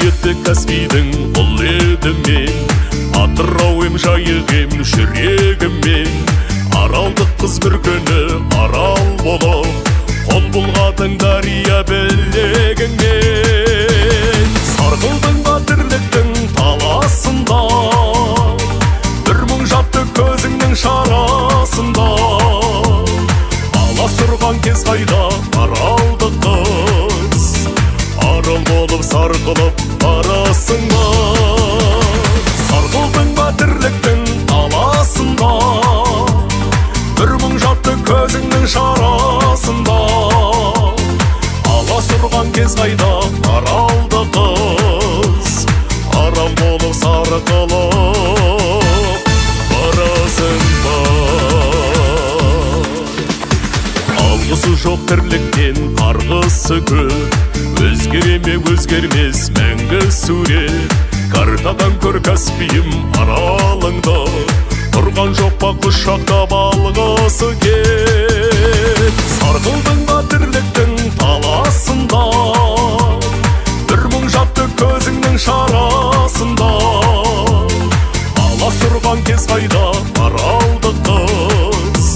Қасиетті Каспийдің ұл едім мен, Атырау ем, Жайық ем, жүрегіммен. Аралдық қыз бір күні арал болып, қол бұлғадың дария білегіңмен. Сарқылдың ба тірліктің таласында, бір мұң жатты көзіңнің шарасында. Аласұрған кез қайда аралдық қыз, арал болып сарқылып барасың ба? Сарқылдың ба тірліктің таласында, бір мұң жатты көзіңнің шарасында. Аласұрған кез қайда аралды қыз, арал болып сарқылып барасың ба? Алғысы жоқ тірліктен қарғысы көп, өзгере ме өзгермес мәңгі сурет. Картадан көр Каспийім аралыңды, тұрған жоқ па құшақтап алғысы кеп. Сарқылдың ба тірліктің таласында, бір мұң жатты көзіңнің шарасында. Аласұрған кез қайда аралды қыз,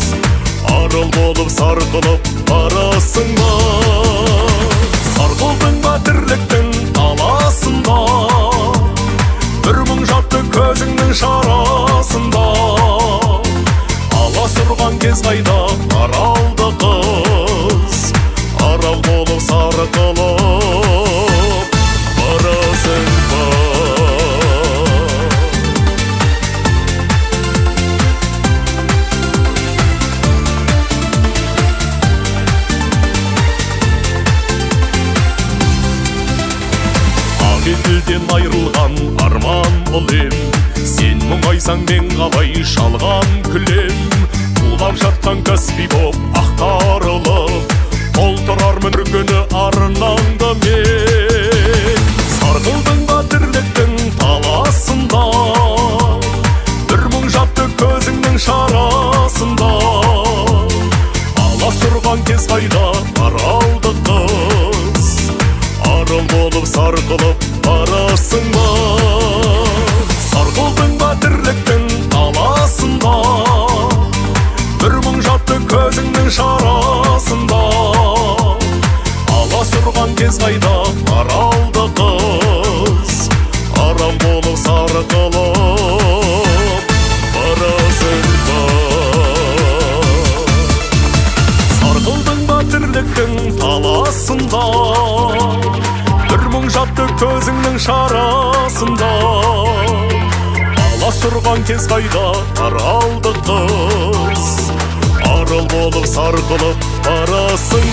арал болып сарқылып барасың ба? Сарқылдың ба тірліктің таласында, бір мұң жатты көзіңнің шарасында. Аласұрған кез қайда аралды қыз, арал болып сарқылып барасың ба? Еділден айырылған арман ұл ем, сен мұңайсаң мен қалай шалған күлем. Тулап жатқан Каспий боп ақтарылып, толтырармын бір күні арнаңды мен. Сарқылдың ба тірліктің таласында, бір мұң жатты көзіңнің шарасында. Аласұрған кез қайда аралды қыз, арал болып сарқылып барасың ба? Сарқылдың ба тірліктің таласында, бір мұң жатты көзіңнің шарасында. Аласұрған кез қайда аралды қыз, арал болып сарқылып барасың ба? Сарқылдың ба тірліктің таласында, бір мұң жатты көзіңнің шарасында. Аласұрған кез қайда аралды қыз, арал болып сарқылып барасың